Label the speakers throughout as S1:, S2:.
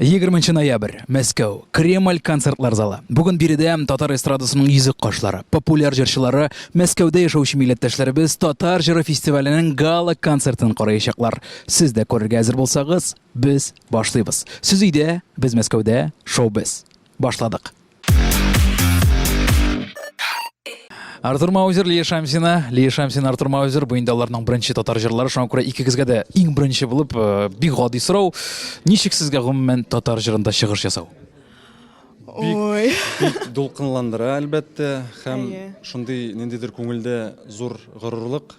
S1: 20 ноябрь, Мәскәү, Кремль концертлар залы. Бүген биредә татар эстрадасының йөзек кашлары, популяр җырчылары, Мәскәүдә яшәүче милләттәшләребез Татар җыры фестиваленең гала-концертын караячаклар. Сез дә күрергә әзер булсагыз, без башлыйбыз. Сез өйдә, без Мәскәүдә, шоу без. Башладык. Артур Маузер, Лия Шамсина. Лия Шамсина, Артур Маузер. Бу инде аларның беренче татар җырлары. Шуңа күрә икегезгә дә иң беренче булып э, бик гади сорау. Ничек сезгә гомумән татар җырында чыгыш ясау?
S2: Ой.
S3: Бик дулкынландыра, әлбәттә, һәм
S2: Әйе.
S3: шундый ниндидер күңелдә зур горурлык.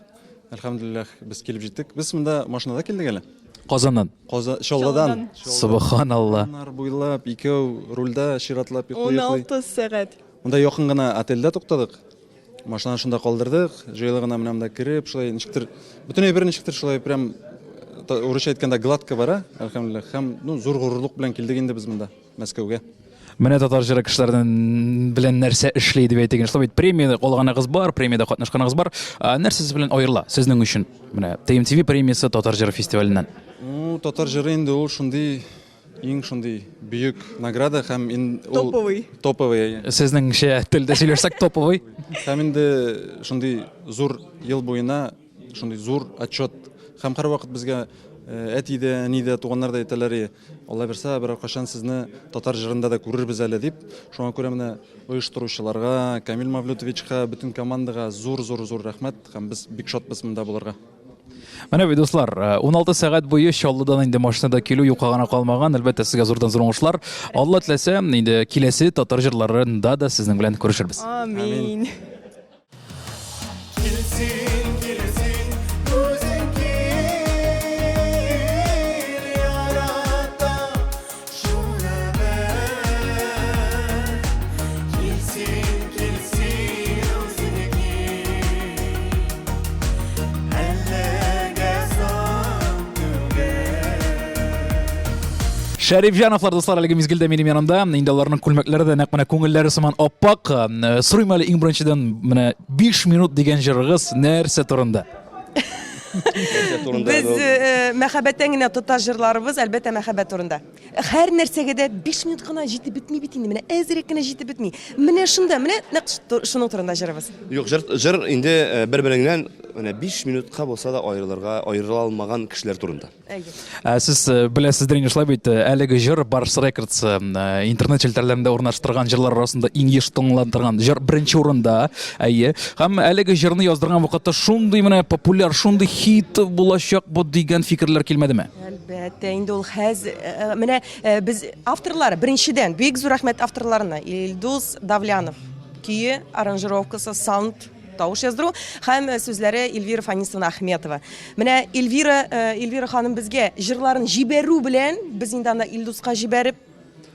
S3: Әлхәмдүлилләһ, без килеп җиттек. Без монда машинада килдек әле.
S1: Казаннан.
S3: Каза Чаллыдан.
S1: Субханалла.
S3: Урамнар буйлап икәү рульдә чиратлап йоклый-йоклый.
S2: 16 сәгать.
S3: Монда якын гына отельдә туктадык. Машинаны шунда калдырдык. Җайлы гына менә монда кереп, шулай ничектер, бөтен әйбер ничектер шулай прям урысча әйткәндә гладко бара, әлхәмдүлилләһ. Һәм, ну, зур горурлык белән килдек инде без монда, Мәскәүгә.
S1: Менә татар җыры кешеләрнең белән нәрсә эшли дип әйтик. Шулай бит премия алганыгыз бар, премиядә катнашканыгыз бар. Нәрсәсе белән аерыла сезнең өчен? Менә TMTV премиясе татар җыры фестиваленнән.
S3: Ну, татар җыры инде ул шундый иң шундый бөек награда һәм ин,
S2: ул топовый.
S3: Топовый. Әйе.
S1: Сезнеңчә телдә сөйләшсәк топовый.
S3: Һәм инде шундый зур ел буена шундый зур отчет һәм һәрвакыт безгә э, әти дә, әни дә, туганнар да әйтәләр, Алла бирсә, берәр кайчан сезне татар җырында да күрербез әле дип. Шуңа күрә менә оештыручыларга, Камил Мавлютовичка, бөтен командага зур-зур-зур рәхмәт һәм без бик шатбыз монда булырга.
S1: Менә бит, дуслар, 16 э, сәгать буе Чаллыдан инде машинада килү юкка гына калмаган. Әлбәттә, сезгә зурдан зур уңышлар. Алла теләсә, инде киләсе татар җырларында да сезнең белән күрешербез.
S2: Амин.
S4: Килсин, килсин, үзең кил, яратам шуны бел. Килсин, килсин, үзең кил, әлегә соң түгел.
S1: Шәрифҗановлар, дуслар, әлеге мизгелдә минем янымда. Инде аларның күлмәкләре дә нәкъ менә күңелләре сыман аппак. Э, сорыйм әле иң беренчедән, менә 5 минут дигән җырыгыз нәрсә турында?
S2: Без э, мәхәббәттән генә тота җырларыбыз, әлбәттә, мәхәббәт турында. Һәр нәрсәгә дә 5 минут кына җитеп бетми бит инде, менә әзрәк кенә җитеп бетми. Менә шунда, менә нәкъ шуның турында җырыбыз.
S5: Юк, җыр, җыр инде э, бер-береңнән менә 5 минутка булса да аерылырга, аерыла алмаган кешеләр турында.
S1: Ә сез э, беләсездер инде шулай бит, э, әлеге җыр Барс Рекордс э, интернет челтәрләрендә урнаштырган җырлар арасында иң еш тыңландырган җыр беренче урында. Әйе. Һәм әлеге җырны яздырган вакытта шундый менә популяр, шундый хит булачак бу дигән фикерләр килмәдеме?
S2: Әлбәттә, инде ул хәз менә без авторлары беренчедән бик зур рәхмәт авторларына Илдус Давлянов көе, аранжировкасы, саунд Тавыш яздыру һәм э, сүзләре Эльвира Фанисовна Ахметова. Менә Эльвира, э, Эльвира ханым безгә җырларын җибәрү белән без инде аны Илдуска җибәреп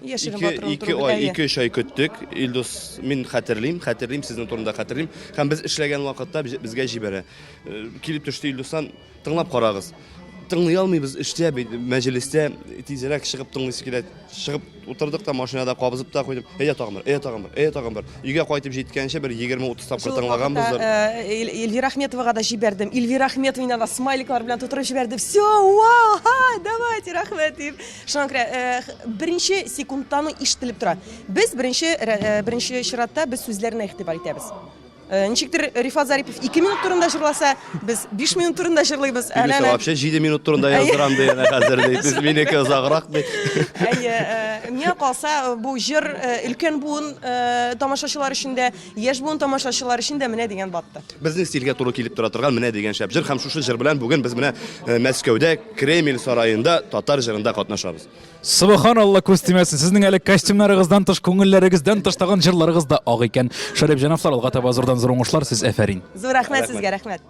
S2: яшерен
S5: Ике,
S2: батырын
S5: ике ай, ике өч ай көттек. Илдус, мин хәтерлим, хәтерлим, сезнең турында хәтерлим. Һәм без эшләгән вакытта безгә җибәрә. Э, килеп төште Илдустан, тыңлап карагыз. Тыңлый алмыйбыз эштә бит, мәҗлестә тизрәк чыгып тыңлыйсы килә. Чыгып утырдык та машинада кабызып та куйдым. Әйдә тагын бер, әйдә тагын бер, әйдә тагын бер. Өйгә кайтып җиткәнче бер 20-30 тапкыр тыңлаганбыздыр.
S2: Э, Эльвира Ахметовага да җибәрдем. Эльвира Ахметова инде анда смайликлар белән тутырып җибәрде. Все, вау, ха, давайте, рәхмәт дип. Шуңа күрә э, беренче секундтан ук ишетелеп тора. Без беренче э, беренче чиратта без сүзләренә игътибар итәбез. Э, ничектер Рифат Зарипов 2 минут турында җырласа, без 5 минут турында җырлыйбыз.
S5: Әнә вообще 7 минут турында яздырам ди, әнә хәзер ди. Без минеке озаграк ди.
S2: Әйе, э, миңа калса, бу җыр э, өлкән буын тамашачылар өчен дә, яшь буын тамашачылар өчен дә менә дигән батты.
S5: Безнең стильгә туры килеп тора торган менә дигән шәп җыр һәм шушы җыр белән бүген без менә Мәскәүдә Кремль сараенда татар җырында катнашабыз.
S1: Субханалла, күз тимәсен. Сезнең әле костюмнарыгыздан тыш, күңелләрегездән тыш тагын җырларыгыз да ак икән. Шәрипҗановлар, алга таба зурдан зур уңышлар, сез әфәрин.
S2: Зур рәхмәт сезгә, рәхмәт.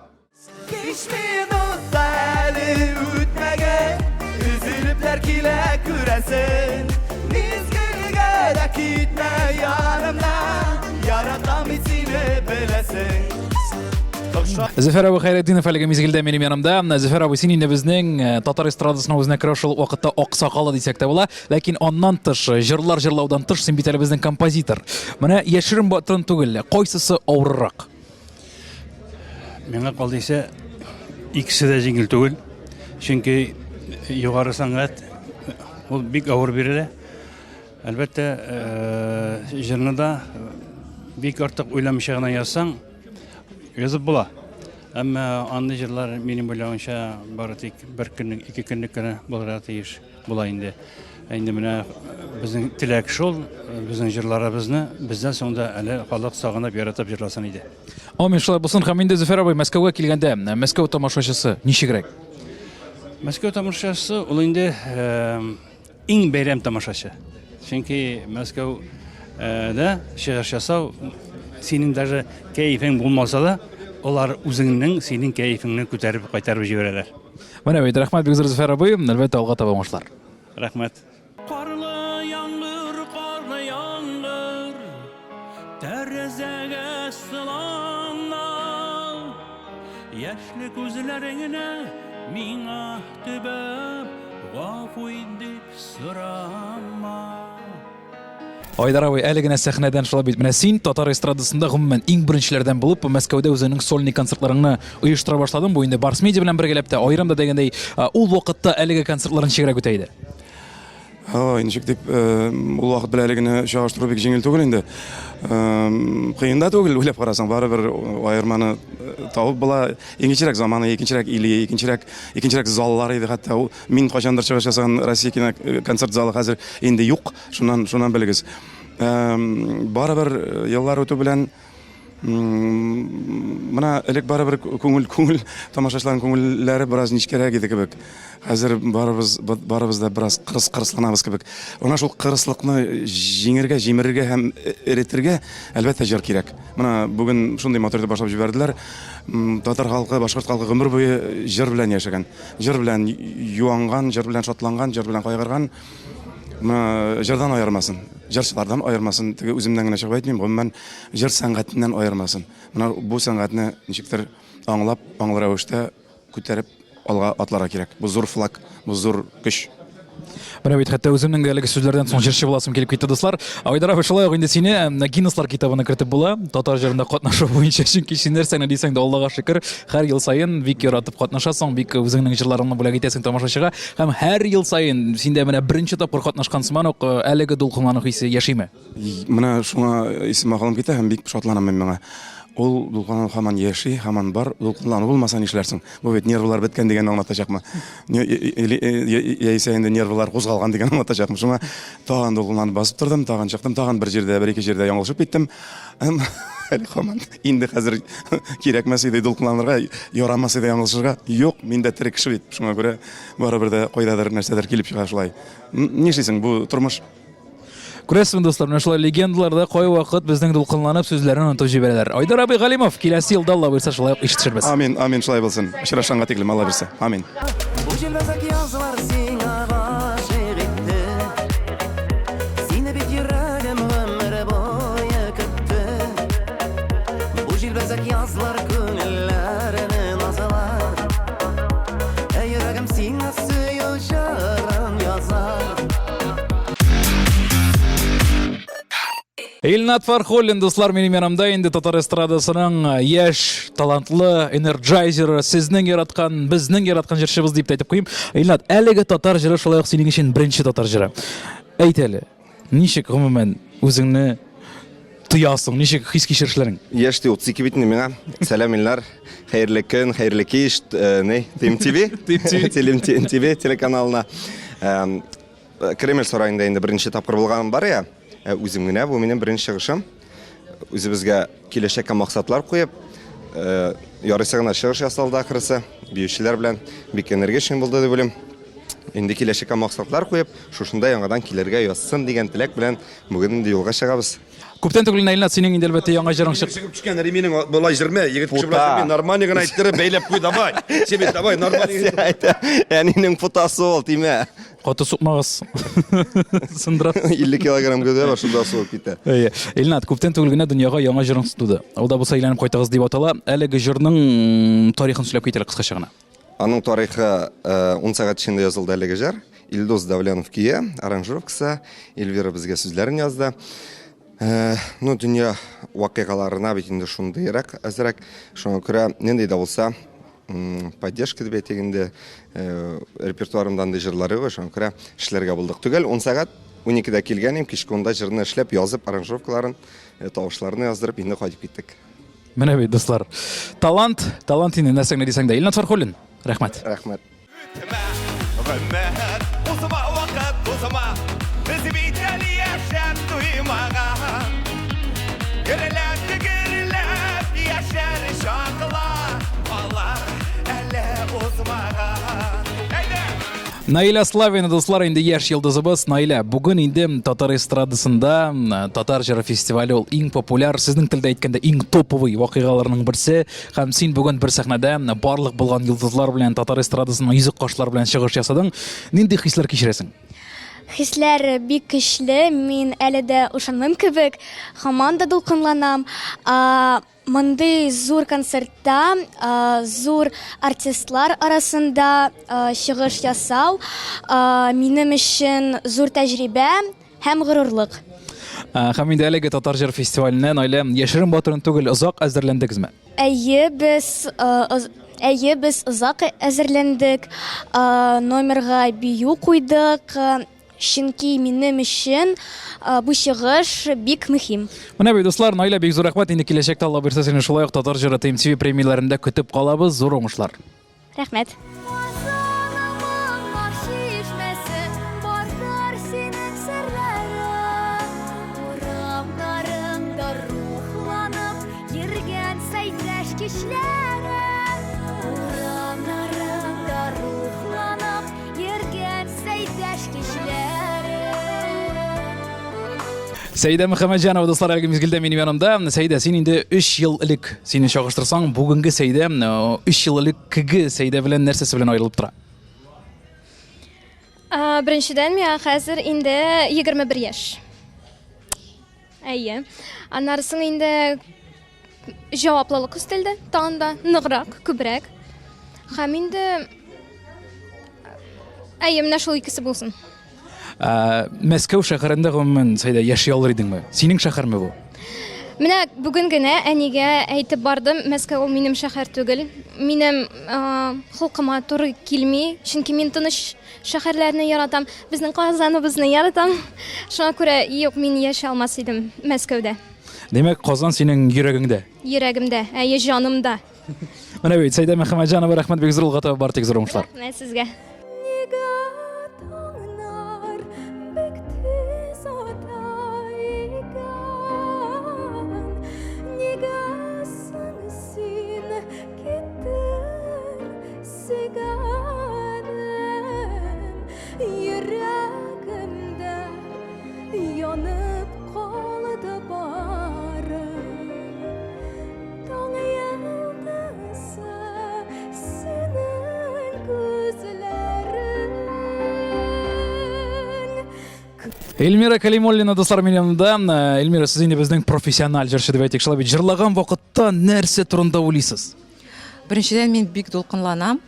S4: Биш минут та әле үтмәгән, Өзелепләр килә күрәсең. Мизгелгә дә китмә янымнан, Яратам бит сине, беләсең.
S1: Зөфәр абый Хәйретдинов әлеге мизгелдә минем янымда. Зөфәр абый, син инде безнең э, татар эстрадасына үзенә керә шул вакытта аксакалы дисәк тә була. Ләкин аннан тыш, э, җырлар җырлаудан тыш, син бит әле безнең композитор. Менә яшерен батырын түгел, кайсысы авыррак?
S6: Миңа калды исә икесе дә җиңел түгел. Чөнки югары сәнгать Ул бик авыр бирелә. Әлбәттә, җырны да бик артык уйламыйча гына язсаң, язып була. Әмма андый җырлар, минем уйлавымча, бары тик бер көнлек, ике көнлек кенә булырга тиеш була инде. Ә инде менә безнең теләк шул, безнең җырларыбызны бездән соң да әле халык сагынып, яратып җырласын иде.
S1: Амин, шулай булсын. Һәм инде Зөфәр абый, Мәскәүгә килгәндә, Мәскәү тамашачысы ничегрәк?
S6: Мәскәү тамашачысы ул инде иң бәйрәм тамашачы. Чөнки Мәскәүдә чыгыш ясау синең даже кәефең булмаса да, алар үзеңнең синең кәефеңне күтәреп кайтарып җибәрәләр.
S1: Менә бит, рәхмәт бик зур Зөфәр абый, әлбәттә алга таба уңышлар.
S6: Рәхмәт.
S7: Карлы яңгыр, карлы яңгыр, тәрәзәгә сылана. Яшьле күзләреңне миңа төбәп, гафу ит дип сорама.
S1: Айдар абый, әле генә сәхнәдән шулай бит. Менә син татар эстрадасында гомумән иң беренчеләрдән булып Мәскәүдә үзеңнең сольный концертларыңны оештыра башладың. Бу инде Барс Медиа белән бергәләп тә, аерым да дигәндәй, ул вакытта әлеге концертлар ничегрәк үтә иде?
S3: Ой, ничек дип, э, ул вакыт белән әле генә чагыштыру бик җиңел түгел инде. Кыен да түгел, уйлап карасаң, барыбер аерманы э, табып була. Икенчерәк заманы, икенчерәк иле, икенчерәк, икенчерәк заллар иде хәтта. Ул мин кайчандыр чыгыш ясаган Россия кино э, концерт залы хәзер инде юк. Шуннан, шуннан белегез. Барыбер еллар үтү белән Менә элек барыбер күңел күңел тамашачыларның күңелләре бераз нечкәрәк иде кебек. Хәзер барыбыз барыбыз да бераз кырыс кырысланабыз кебек. Менә шул кырыслыкны җиңергә, җимерергә һәм эретергә, әлбәттә, җыр кирәк. Менә бүген шундый матур итеп башлап җибәрделәр. Татар халкы, башкорт халкы гомер буе җыр белән яшәгән. Җыр белән юанган, җыр белән шатланган, җыр белән кайгырган. Менә җырдан аермасын, җырчылардан аермасын, теге үземнән генә чыгып әйтмим, гомумән җыр сәнгатеннән аермасын. Менә бу сәнгатьне ничектер аңлап, аңлы рәвештә күтәреп алга атларга кирәк. Бу зур флаг, бу зур көч.
S1: Менә бит хәтта үземнең дә әлеге сүзләрдән соң җырчы буласым килеп китте, дуслар. Айдар абый, шулай ук инде сине Гиннеслар китабына кертеп була, татар җырында катнашу буенча, чөнки син нәрсәне дисәң дә, Аллага шөкер, һәр ел саен бик яратып катнашасың, бик үзеңнең җырларыңны бүләк итәсең тамашачыга. Һәм һәр ел саен синдә менә беренче тапкыр катнашкан сыман ук э, әлеге дулкынлану хисе яшиме?
S3: Менә шуңа исем акылым китә һәм бик шатланам мин моңа. Ул дулкынлану һаман яши, һаман бар. Дулкынлану булмаса нишләрсең? Бу бит нервлар беткән дигәнне аңлатачакмы? Яисә инде нервлар кузгалган дигәнне аңлатачакмы? Шуңа тагын дулкынланып басып тордым, тагын чыктым, тагын бер җирдә, бер-ике җирдә яңлышып киттем. Әле һаман инде хәзер кирәкмәс иде дулкынланырга, ярамас иде яңлышырга. Юк, мин дә тере кеше бит. Шуңа күрә барыбер дә кайдадыр нәрсәдер килеп чыга шулай. Нишлисең, бу тормыш.
S1: Күрәсезме, дуслар, менә шулай легендалар да кайвакыт безнең дулкынланып сүзләрен онытып җибәрәләр. Айдар абый Галимов, киләсе елда Алла боерса шулай ук ишетешербез.
S3: Амин, амин, шулай булсын. Очрашканга тиклем, Алла бирсә. Амин.
S4: Бу җилбәзәк язлар сиңа гашыйк итте. Сине бит йөрәгем гомер буе көтте. Бу җилбәзәк язлар күңелләрне назлар. Ә йөрәгем сиңа сөю җырын язар.
S1: Илнат Фархуллин, дуслар, минем янымда инде татар эстрадасының э, яшь, талантлы энерджайзеры, сезнең яраткан, безнең яраткан җырчыбыз дип тә әйтеп куйыйм. Илнат, әлеге татар җыры шулай ук синең өчен беренче татар җыры. Әйт әле, ничек гомумән үзеңне тоясың, ничек хис-кичерешләрең?
S5: Яшь ди, 32 бит инде миңа. Сәлам, Илнар. Хәерле көн, хәерле кич. Э, ни, TMTV? TMTV телеканалына. Эм, Кремль сараенда инде беренче тапкыр булганым бар я. Э, үзем генә, бу минем беренче чыгышым. Үзебезгә киләчәккә максатлар куеп, э, ярыйсы гына чыгыш ясалды ахрысы. Биючеләр белән бик энергичный булды дип уйлыйм. Инде киләчәккә максатлар куеп, шушында яңадан килергә язсын дигән теләк белән бүген инде юлга чыгабыз.
S1: Күптән түгел Илнат, синең инде әлбәттә яңа җырың чыкты.
S8: Чыгып төшкән реминең болай җырмы, егет кеше болай җырмый, нормально гына иттереп бәйләп куй, давай. Син бит давай нормально.
S5: Әнинең путасы ул, тимә.
S1: Каты сукмагыз. Сындыра.
S5: 50 килограмм гәүдә бар, шунда сугып китә.
S1: Әйе. Илнат, күптән түгел генә дөньяга яңа җырың туды. Ул да булса әйләнеп кайтыгыз дип атала. Әлеге җырның тарихын сөйләп кит әле кыскача гына.
S5: Аның тарихы 10 сәгать эчендә язылды әлеге җыр. Илдус Давлянов көе, аранжировкасы, Эльвира безгә сүзләрен язды. Ну, дөнья вакыйгаларына бит инде шундыйрак әзрәк. Шуңа күрә нинди дә булса
S9: поддержка дип әйтик инде, репертуарымда андый җырлар юк, шуңа күрә эшләргә булдык. Төгәл 10 сәгать 12-дә килгән идем, кичке 10-да җырны эшләп, язып, аранжировкаларын, тавышларны яздырып, инде кайтып киттек.
S1: Менә бит, дуслар. Талант, талант инде нәрсә генә дисәң дә. Илнат Фәрхуллин, рәхмәт.
S9: Рәхмәт.
S10: Үтмә, гомер, узма вакыт, узма. Без бит әле яшәп туймаган. Гөрләп, гөрләп яшәр чаклар, алар әле узмаган. Әйдә!
S1: Наилә Славина, дуслар, инде яшь йолдызыбыз. Наилә, бүген инде татар эстрадасында татар җыры фестивале ул иң популяр, сезнең телдә әйткәндә иң топовый вакыйгаларның берсе. Һәм син бүген бер сәхнәдә барлык булган йолдызлар белән, татар эстрадасының йөзек кашлары белән чыгыш ясадың. Нинди хисләр кичерәсең?
S11: Хисләр бик көчле, мин әле дә ышанмыйм кебек, һаман да дулкынланам. Мондый зур концертта зур артистлар арасында чыгыш ясау минем өчен зур тәҗрибә һәм горурлык.
S1: Һәм инде әлеге татар җыр фестиваленә, Наилә, яшерен батырын түгел, озак әзерләндегезме?
S11: Әйе, без әйе, без озак әзерләндек. Номерга бию куйдык. Чөнки минем өчен бу чыгыш бик мөһим.
S1: Менә бит, дуслар, Наилә, бик зур рәхмәт. Инде киләчәктә Алла боерса сине шулай ук Татар җыры TMTV премияләрендә көтеп калабыз. Зур уңышлар.
S11: Рәхмәт.
S1: Йөргән Сәйдәш кичләре. Сәйдә Мөхәммәтҗанова, дуслар, әлеге мизгелдә минем янымда. Сәйдә, син инде 3 ел элек сине чагыштырсаң, бүгенге Сәйдә 3 ел элеккеге Сәйдә белән нәрсәсе белән аерылып тора?
S12: Беренчедән, миңа хәзер инде 21 яшь. Әйе. Аннары соң инде җаваплылык өстәлде тагын да ныграк, күбрәк. Һәм инде әйе, менә шул икесе булсын.
S1: Ә, Мәскәү шәһәрендә гомумән Сәйдә яши алыр идеңме? Синең шәһәрме бу?
S12: Менә бүген генә әнигә әйтеп бардым, Мәскәү ул минем шәһәр түгел. Минем холкыма туры килми, чөнки мин тыныч Шәһәрләрне яратам, безнең Казаныбызны яратам. Шуңа күрә, юк, мин яши алмас идем Мәскәүдә.
S1: Димәк, Казан синең йөрәгеңдә?
S12: Йөрәгемдә, әйе, җанымда.
S1: Менә бит, Сәйдә Мөхәммәтҗанова, рәхмәт бик зур, алга таба бар тик зур уңышлар.
S12: Рәхмәт сезгә.
S13: Нигә таңнар бик тиз ата икән? Нигә соң син киттең? Сөйгәнем йөрәгемдә янып калды бары. Таң йолдызы синең күзләрең.
S1: Эльмира Калимуллина, дуслар, минем янымда. Эльмира, сез инде безнең профессиональ җырчы дип әйтик, шулай бит. Җырлаган вакытта нәрсә турында уйлыйсыз?
S14: Беренчедән, мин бик дулкынланам.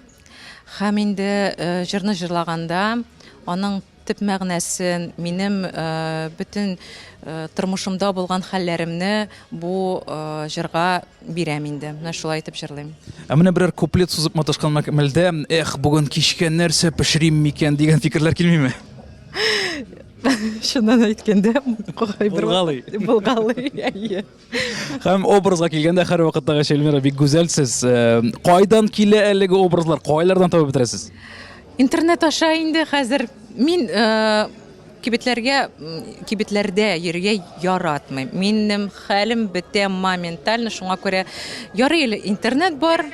S14: Һәм инде э, җырны җырлаганда аның төп мәгънәсен, минем э, бөтен э, тормышымда булган хәлләремне бу җырга бирәм инде. Менә шулай итеп җырлыйм.
S1: Ә менә берәр куплет сузып маташкан мәлдә, эх, бүген кичкә нәрсә пешерим микән дигән фикерләр килмиме?
S14: Чыннан әйткәндә,
S1: Булгалый.
S14: Булгалый, әйе.
S1: Һәм образга килгәндә һәрвакыттагыча Эльмира бик гүзәлсез. Э, кайдан килә әлеге образлар? Кайлардан табып бетерәсез?
S14: Интернет аша инде хәзер мин э, кибетләргә кибетләрдә йөрергә яратмыйм. Минем хәлем бетә моментально, шуңа күрә ярый әле интернет бар.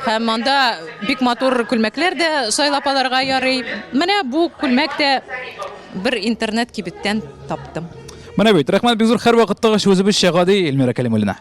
S14: Һәм анда бик матур күлмәкләр дә сайлап алырга ярый. Менә бу күлмәк тә бер интернет кибеттән таптым.
S1: Менә бит, рәхмәт бик зур һәрвакыттагыча үзебезчә гади Эльмира Кәлимуллина.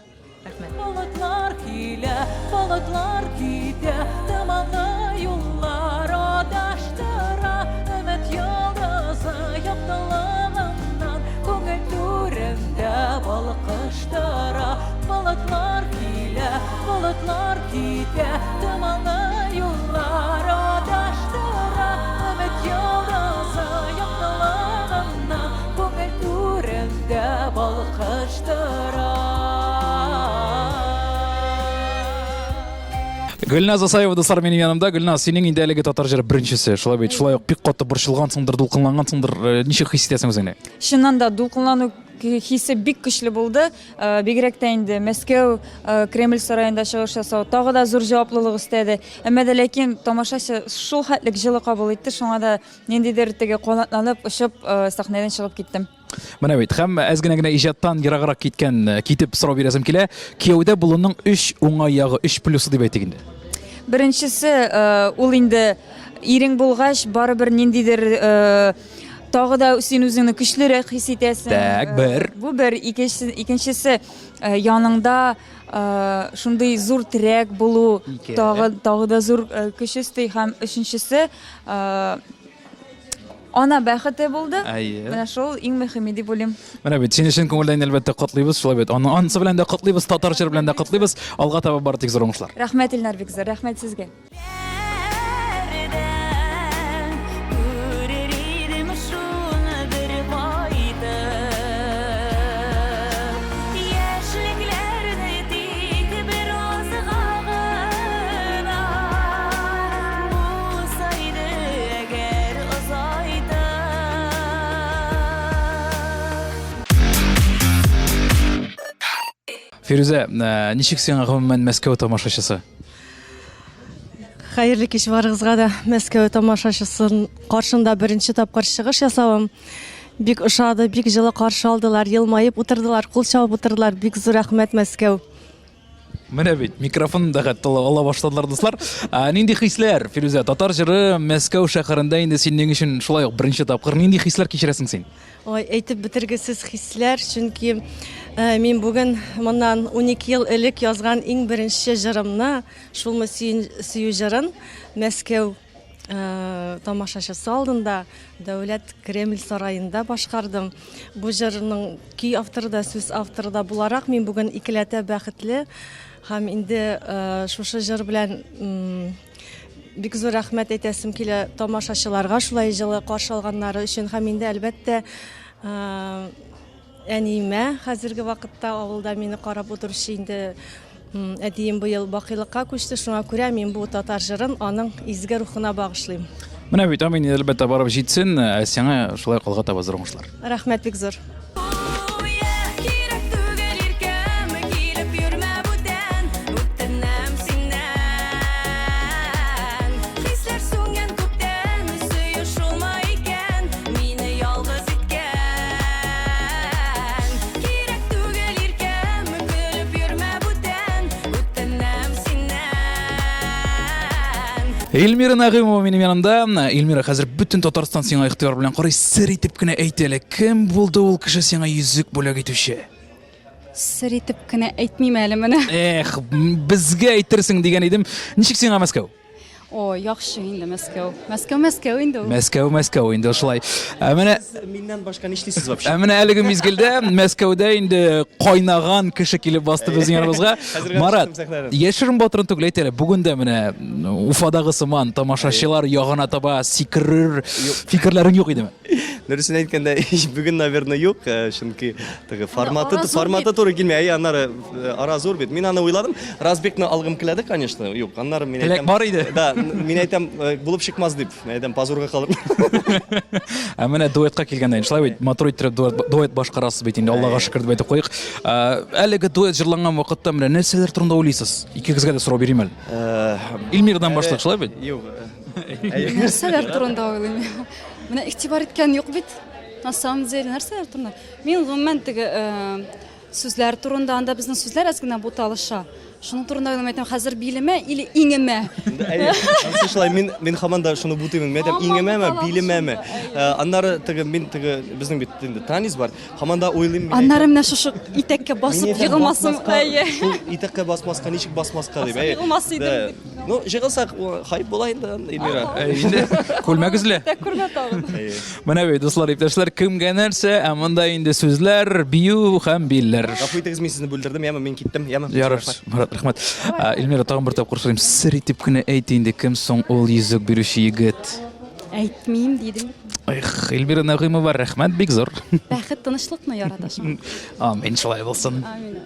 S14: Рәхмәт.
S7: Болытлар килә, болытлар китә, томанлы юллар адаштыра, өмет йолдызы яктылыгыннан күңел түрендә балкыштыра. Болытлар килә, болытлар китә, томанлы юллар адаштыра, өмет йолдызы яктылыгыннан күңел түрендә балкыштыра.
S1: Гөлназ Асаева, дуслар, минем янымда. Гөлназ, синең инде әлеге татар җыры беренчесе. Шулай бит, шулай ук бик каты борчылгансыңдыр, дулкынлангансыңдыр. Э, ничек хис итәсең үзеңне?
S15: Чыннан да дулкынлану хисе бик көчле булды. Э, бигрәк тә инде Мәскәү э, Кремль сараенда чыгыш ясау тагы да зур җаваплылык өстәде. Әмма дә ләкин тамашачы шул хәтлек җылы кабул итте, шуңа да ниндидер теге канатланып, очып сәхнәдән чыгып киттем.
S1: Менә бит, һәм әз генә генә иҗаттан ераграк киткән, э, китеп сорау бирәсем килә. Кияүдә булуның өч уңай ягы, өч плюсы дип әйтик инде.
S15: Беренчесе, э, ул инде ирең булгач, барыбер ниндидер э, тагы да син үзеңне көчлерәк хис итәсең.
S1: Так, бер.
S15: Бу бер, икенчесе, икенчесе яныңда шундый зур терәк булу тагы тагы да зур көч өсти һәм өченчесе Ана бәхете булды.
S1: Әйе.
S15: Менә шул иң мөһиме дип уйлыйм.
S1: Менә бит сине чын күңелдән әлбәттә котлыйбыз, шулай бит. Аны анысы белән дә котлыйбыз, татар җыры белән дә котлыйбыз. Алга таба бары тик зур уңышлар.
S15: Рәхмәт, Илнар, бик зур. Рәхмәт сезгә.
S1: Фирүзә, э, ничек сиңа гомумән Мәскәү тамашачысы?
S16: Хәерле кич барыгызга да. Мәскәү тамашачысын каршында беренче тапкыр чыгыш ясавым. Бик ошады, бик җылы каршы алдылар, елмаеп утырдылар, кул чабып утырдылар. Бик зур рәхмәт, Мәскәү.
S1: Менә бит, микрофон да хәтта ала башладылар, дуслар. Ә, нинди хисләр, Фирүзә? Татар җыры Мәскәү шәһәрендә инде синең өчен шулай ук беренче тапкыр. Нинди хисләр кичерәсең син?
S16: Ой, әйтеп бетергесез хисләр, чөнки э, мин бүген моннан 12 ел элек язган иң беренче җырымны, шулмы сөю җырын Мәскәү тамашачысы алдында Дәүләт Кремль сараенда башкардым. Бу җырның көй авторы да, сүз авторы да буларак мин бүген икеләтә бәхетле һәм инде шушы җыр белән бик зур рәхмәт әйтәсем килә тамашачыларга шулай җылы каршы алганнары өчен һәм инде әлбәттә Әниемә хәзерге вакытта авылда мине карап утыручы инде әтием быел бакыйлыкка күчте, шуңа күрә мин бу татар җырын аның изге рухына багышлыйм.
S1: Менә бит, амин, әлбәттә, барып җитсен, ә сиңа шулай ук алга таба зур уңышлар.
S16: Рәхмәт бик зур.
S13: Кирәк түгел иркәм, көлеп йөрмә бүтән, үтенәм синнән.
S1: Эльмира Нәгыймова минем янымда. Эльмира, хәзер бөтен Татарстан сиңа игътибар белән карый. Сер итеп кенә әйт әле, кем булды ул кеше сиңа йөзек бүләк итүче?
S17: Сер итеп кенә әйтмим әле менә.
S1: Эх, безгә әйтерсең дигән идем. Ничек сиңа Мәскәү?
S17: О, яхшы инде Мәскәү. Мәскәү, Мәскәү инде ул.
S1: Мәскәү, Мәскәү инде шулай. Ә менә
S5: миннән башка нишлисез вообще?
S1: Ә менә әлеге мизгелдә Мәскәүдә инде кайнаган кеше килеп басты безнең яныбызга. Марат, яшерен батырын түгел әйт әле, бүген дә менә Уфадагы сыман тамашачылар ягына таба сикерер фикерләрең юк идеме?
S5: Дөресен әйткәндә, бүген, наверное, юк, э, чөнки теге форматы форматы туры килми. Әйе, аннары э, ара зур бит. Мин аны уйладым. Разбекны алгым киләде, конечно. Юк, аннары мин
S1: әйтәм. Бар иде.
S5: Да, мин әйтәм, э, булып чыкмас дип. Мин әйтәм, позорга калыр.
S1: Ә менә дуэтка килгәндә, шулай бит, матур иттереп дуэт, дуэт башкарасыз бит инде, Аллага шөкер дип әйтеп куйык. Әлеге дуэт җырланган вакытта менә нәрсәләр турында уйлыйсыз? Икегезгә дә сорау бирим әле. Эльмирадан башлыйк, шулай бит?
S5: Юк.
S17: Нәрсәләр турында уйлыйм? Менә игътибар иткән юк бит. На самом деле, нәрсәләр турында? Мин гомумән теге э, сүзләр турында, анда безнең сүзләр әз генә буталыша. Шуның турында гына әйтәм, хәзер билемә или иңемә?
S5: Әйе, анысы шулай, мин мин һаман да шуны бутыймын. Мин әйтәм, иңемәме, билемәме? Э, аннары теге мин теге безнең бит инде танец бар. Һаман да уйлыйм.
S17: Аннары менә шушы итәккә басып егылмасын.
S5: Әйе. Шул итәккә басмаска, ничек басмаска дип.
S17: Әйе. Егылмас идем.
S5: Ну, җыгылсак, хайп була инде, Эльмира.
S1: Инде күлмәк өзелә.
S17: Тә күрмә тагын.
S1: Менә бит, дуслар, иптәшләр, кемгә нәрсә, ә монда инде сүзләр, бию һәм билләр.
S5: Гафу итегез, мин сезне бүлдердем, яме, мин киттем, яме.
S1: Ярар, Марат, рәхмәт. Эльмира, тагын бер тапкыр сорыйм, сер итеп кенә әйт инде, кем соң ул йөзек бирүче егет?
S17: Әйтмим, дидем.
S1: Эх, Эльмира Нәгыймова, рәхмәт бик зур.
S17: Бәхет тынычлыкны ярата шул.
S1: Амин, шулай булсын.
S17: Амин.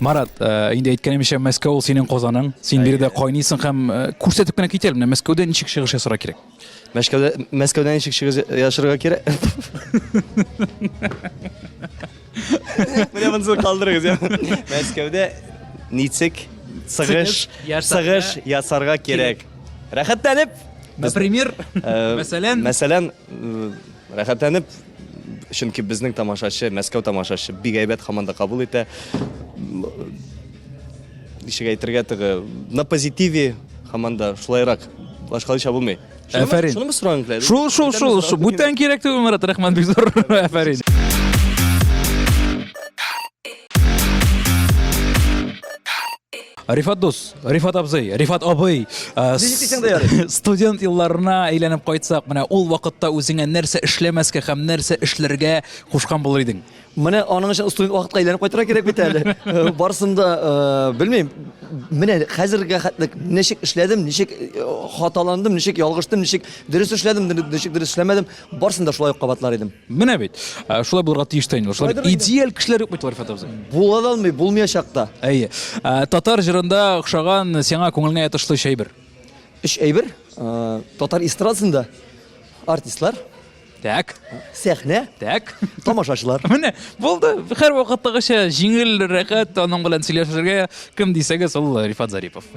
S1: Марат, э, инде әйткәнемчә, Мәскәү ул синең Казаның. Син биредә кайныйсың һәм э, күрсәтеп кенә кит әле, менә Мәскәүдә ничек чыгыш ясарга кирәк?
S5: Мәскәүдә Мәскәүдә ничек чыгыш ясарга кирәк? Менә монысын калдырыгыз. я. Мәскәүдә ничек чыгыш чыгыш ясарга кирәк? Рәхәтләнеп.
S1: Например,
S5: Э,
S1: мәсәлән,
S5: мәсәлән, рәхәтләнеп, чөнки безнең тамашачы, Мәскәү тамашачы бик әйбәт һаман да кабул итә. Ничек әйтергә теге, на позитиве һаман да шулайрак, башкалайча булмый.
S1: Әфәрин.
S5: Шунымы сорагың килә?
S1: Шул, шул, шул, шул. Бүтән кирәк түгел, Марат, рәхмәт бик зур. Әфәрин. Рифат дус, Рифат абзый, Рифат абый, э,
S18: Ничек дисәң дә ярый.
S1: Студент елларына әйләнеп кайтсак, менә ул вакытта үзеңә нәрсә эшләмәскә һәм нәрсә эшләргә кушкан булыр идең?
S18: Менә аның өчен студент вакытка әйләнеп кайтырга кирәк бит әле. Э, барысын да э, белмим. Менә хәзергә хәтле ничек эшләдем, ничек хаталандым, ничек ялгыштым, ничек дөрес эшләдем, ничек дөрес эшләмәдем, барысын да шулай ук кабатлар идем.
S1: Менә бит. Ә, шулай булырга тиеш тә инде ул. Шулай бит. Идеаль кешеләр юк бит ул, Рифат абзый.
S18: Була да алмый, булмаячак та.
S1: Әйе. Ә, татар җырында охшаган сиңа күңелеңә ятышлы өч әйбер.
S18: Өч әйбер. Ә, татар эстрадасында артистлар.
S1: Так.
S18: Сәхнә.
S1: Так.
S18: Тамашачылар.
S1: Менә булды. Һәр вакыттагыча җиңел, рәхәт аның белән сөйләшергә. Кем дисәгез, ул Рифат Зарипов.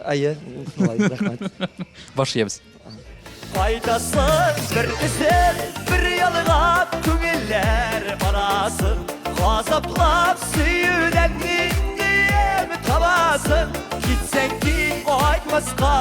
S18: Әйе, шулай, рәхмәт.
S1: Баш иябез.
S10: Кайтасың бер эзләп, бер ялгап күңелләр арасын Газаплап сөюдән нинди яме табасың Китсәң кит кайтмаска,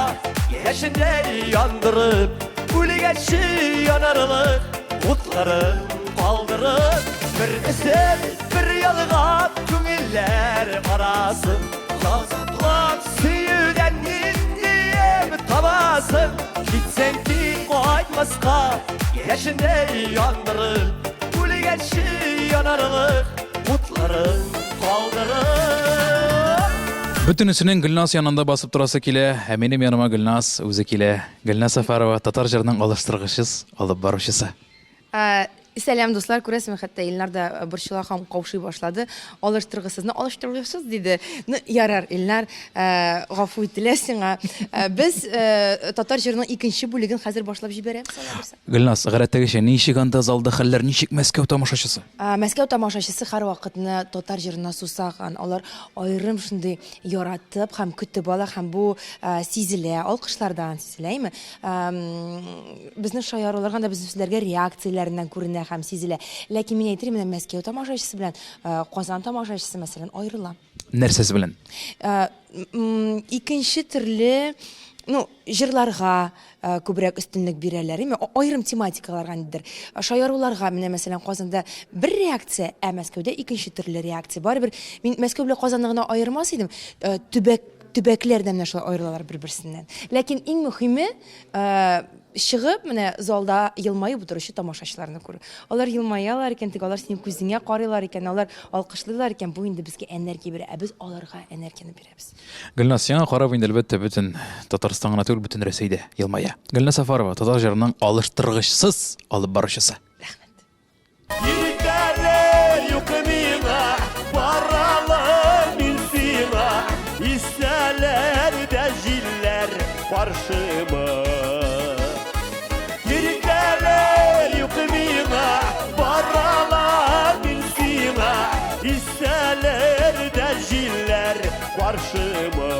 S10: яшендәй яндырып Үлгәнче янарлык утларын калдырып Бер эзләп, бер ялгап күңелләр арасын Газаплап сөюдән нинди яме табасың Китсәң кит кайтмаска Яшендәй яндырып Үлгәнче янарлык Утларын калдырып
S1: Бөтенесенең Гөлназ янында басып торасы килә, ә минем яныма Гөлназ үзе килә. Гөлназ Сәфәрова, татар җырының алыштыргычсыз алып баручысы.
S19: Сәлам, дуслар, күрәсезме, хәтта Илнар да э, борчыла һәм каушый башлады. Алыштыргысызны алыштыргысыз диде. Ну, ярар, Илнар, э, гафу ителә сиңа. Э, без э, татар җырының икенче бүлеген хәзер башлап җибәрәбез, алла бирсә.
S1: Гөлназ, гадәттәгечә, ничек анда залда хәлләр, ничек Мәскәү тамашачысы?
S19: Ә, Мәскәү тамашачысы һәрвакытны татар җырына сусаган. Алар аерым шундый яратып һәм көтеп ала һәм бу э, сизелә, алкышлардан сизелә, әйме? Безнең шаяруларга да безнең сүзләргә реакцияләреннән күренә һәм сизелә. Ләкин мин әйтер идем, менә Мәскәү тамашачысы белән Казан тамашачысы, мәсәлән, аерыла.
S1: Нәрсәсе белән?
S19: Икенче төрле, ну, җырларга күбрәк өстенлек бирәләр, әйме, аерым тематикаларга ниндидер. Шаяруларга, менә мәсәлән, Казанда бер реакция, ә Мәскәүдә икенче төрле реакция. Барыбер мин Мәскәү белән Казанны гына аермас идем. Төбәк Төбәкләр дә менә шулай аерылалар бер-берсеннән. Ләкин иң мөхиме, чыгып, менә залда елмаеп утыручы тамашачыларны күрү. Алар елмаялар икән, теге алар синең күзеңә карыйлар икән, алар алкышлыйлар икән, бу инде безгә энергия бирә, ә без аларга энергияне бирәбез.
S1: Гөлназ, сиңа карап инде, әлбәттә, бөтен Татарстан гына түгел, бөтен Рәсәй дә елмая. Гөлназ Сафарова, татар җырының алыштыргычсыз алып баручысы.
S10: Иртәле юк миңа, баралым мин сиңа, Исәләр дә җилләр каршыма. Иртәле юк миңа, баралам мин сиңа, Исәләр дә җилләр каршыма.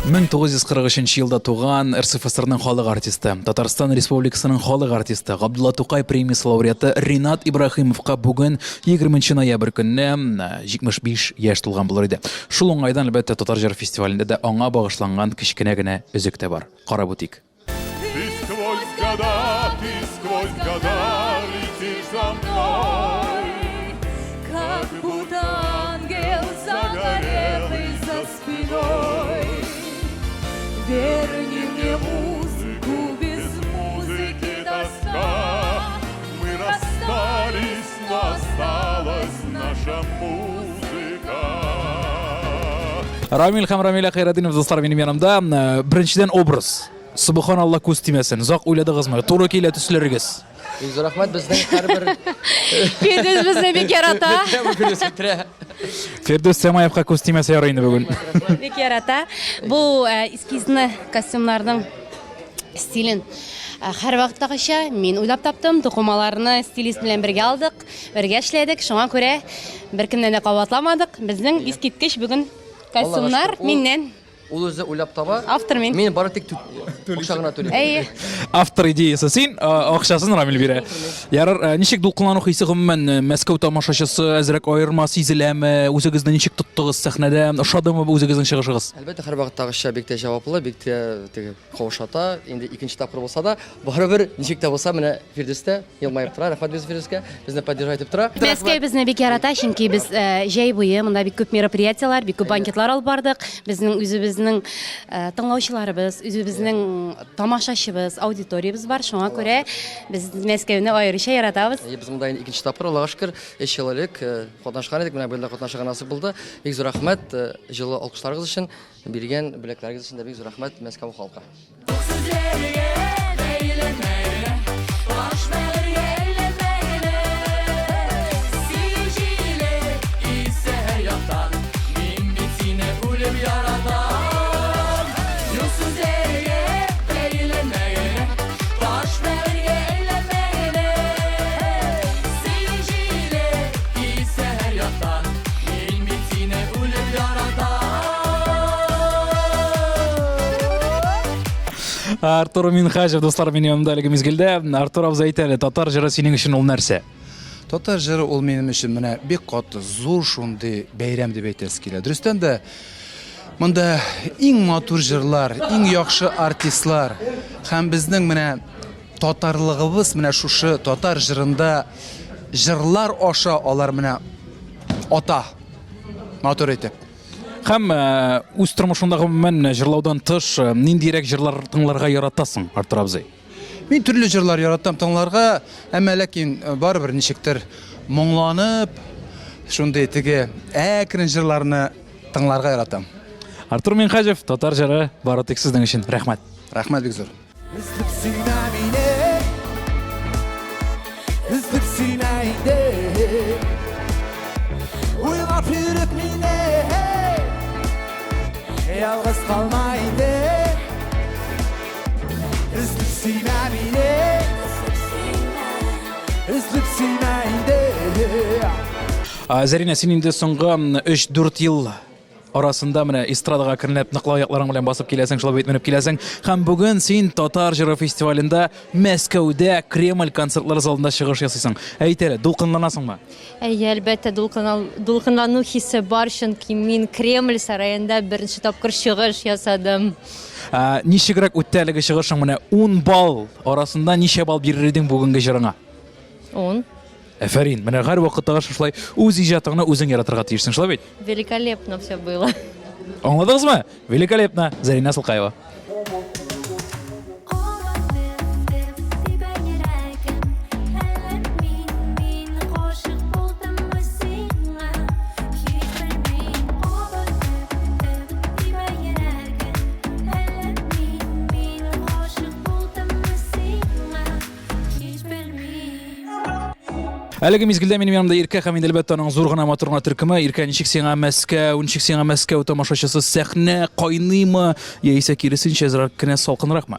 S1: 1943 елда туган РСФСРның халык артисты, Татарстан Республикасының халык артисты, Габдулла Тукай премиясе лауреаты Ринат Ибраһимовка бүген 20 ноябрь көнне 75 яшь тулган булыр иде. Шул уңайдан, әлбәттә, Татар җыры фестивалендә дә аңа багышланган кечкенә генә өзек тә бар. Карап үтик.
S10: Ты сквозь года, ты сквозь года летишь за мной,
S7: Как будто ангел загорелый за спиной. Верни мне музыку, без музыки тоска.
S10: Мы расстались, но осталась наша музыка.
S1: Рамил һәм Рамилә Хәйретдинов дуслар минем янымда. Э, беренчедән образ. Субханалла күз тимәсен. Озак уйладыгызмы? Туры килә төсләрегез.
S18: Бик зур рәхмәт безнең һәрбер
S20: Фирдүс безне бик ярата.
S18: Фирдүс бетерә.
S1: Фирдүс Тямаевка күз тимәсә ярый инде бүген.
S20: Бик ярата. Бу э, эскизны, костюмнарның стилен э, һәрвакыттагыча мин уйлап таптым. Тукымаларны стилист белән бергә алдык, бергә эшләдек. Шуңа күрә беркемнән дә кабатламадык. Безнең искиткеч бүген костюмнар
S18: Аллага шөкер, ул-
S20: миннән.
S18: Ул үзе уйлап таба.
S20: Автор мин.
S18: Мин бары тик акча гына түлим.
S20: Әйе.
S1: Автор идеясы син, акчасын Рамил бирә. Ярар, ничек дулкынлану хисе гомумән Мәскәү тамашачысы әзрәк аерма сизеләме? Үзегезне ничек тоттыгыз сәхнәдә? Ошадымы бу үзегезнең чыгышыгыз?
S18: Әлбәттә, һәрвакыттагыча бик тә җаваплы, бик тә теге каушата. Инде икенче тапкыр булса да, барыбер ничек тә булса менә Фирдүс тә Елмаеп тора, рәхмәт без Фирдүскә, безне поддержать итеп тора.
S20: Мәскәү безне бик ярата, чөнки без э, җәй буе монда бик күп мероприятиеләр, бик күп банкетлар алып бардык. Безнең үзебезнең э, тыңлаучыларыбыз, үзебезнең тамашачыбыз, аудиториябез бар. Шуңа күрә без Мәскәүне аеруча яратабыз.
S18: Әйе, без монда инде икенче тапкыр, Аллага шөкер, өч ел элек э, катнашкан идек, менә быел да катнашырга насыйп булды. Бик зур рәхмәт җылы алкышларыгыз өчен, биргән бүләкләрегез өчен дә бик зур рәхмәт Мәскәү халкы.
S1: Артур Минхаҗев, дуслар, минем янымда әлеге мизгелдә. Артур абзый әйт әле, татар җыры синең өчен ул нәрсә?
S21: Татар җыры ул минем өчен менә бик каты, зур шундый бәйрәм дип әйтәсе килә. Дөрестән дә, монда иң матур җырлар, иң яхшы артистлар һәм безнең менә татарлыгыбыз менә шушы татар җырында җырлар аша алар менә ата матур итеп.
S1: Һәм э, үз тормышыңда гомумән э, җырлаудан тыш э, ниндирәк җырлар тыңларга яратасың, Артур абзый?
S21: Мин төрле җырлар яратам тыңларга, әмма ләкин барыбер ничектер моңланып, шундый теге әкрен җырларны тыңларга яратам.
S1: Артур Минхаҗев, татар җыры бары тик сезнең өчен. Рәхмәт.
S21: Рәхмәт бик зур.
S4: Өзлеп сөймә мине Өзлеп сөймә инде Уйлап йөреп мине Ялгыз калма инде Өзлеп сөймә мине Өзлеп сөймә инде
S1: Зәринә, син инде соңгы 3-4 ел арасында менә эстрадага әкренләп ныклы аякларың белән басып киләсең, шулай бит менеп киләсең. Һәм бүген син Татар җыры фестивалендә Мәскәүдә Кремль концертлар залында чыгыш ясыйсың. Әйт әле, дулкынланасыңмы?
S22: Әйе, әлбәттә, дулкынлану хисе бар, чөнки мин Кремль сараенда беренче тапкыр чыгыш ясадым.
S1: Ә, ничегрәк үтте әлеге чыгышың? Менә 10 балл арасында ничә балл бирер идең бүгенге җырыңа?
S22: 10.
S1: Әфәрин, менә һәрвакытта шушылай үз иҗатыңны үзең яратырга тиешсең, шулай бит?
S22: Великолепно все было.
S1: Аңладыгызмы? Великолепно. Зәринә Сылкаева. Әлеге мизгелдә минем янымда Иркә һәм инде әлбәттә аның зур гына матур гына төркеме. Иркә, ничек сиңа Мәскәү, ничек сиңа Мәскәү тамашачысы сәхнә кайныймы яисә киресенчә әзрәк кенә салкынракмы?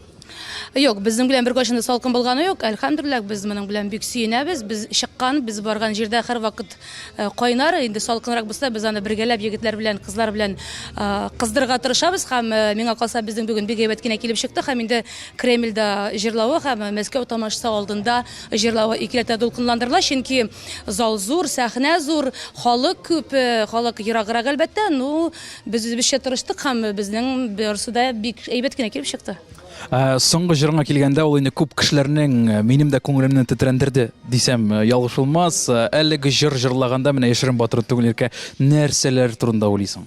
S23: Юк, безнең белән беркайчан да салкын булганы юк. Әлхәмдүлилләһ, без моның белән бик сөенәбез. Без чыккан, без барган җирдә һәрвакыт э, кайнар. Инде салкынрак булса, без аны бергәләп егетләр белән, кызлар белән э, кыздырырга тырышабыз һәм э, миңа калса безнең бүген бик әйбәт кенә килеп чыкты һәм инде Кремльдә җырлавы һәм Мәскәү тамашасы алдында җырлавы икеләтә дулкынландырыла, чөнки зал зур, сәхнә зур, халык күп, халык ераграк, әлбәттә. Ну, без үзебезчә тырыштык һәм безнең барысы да бик әйбәт кенә килеп чыкты.
S1: Соңгы җырыңа килгәндә, ул инде күп кешеләрнең, минем дә күңелемне тетрәндерде дисәм, ялгышылмас. Әлеге җыр җырлаганда, менә яшерен батырын түгел, Иркә, нәрсәләр турында уйлыйсың?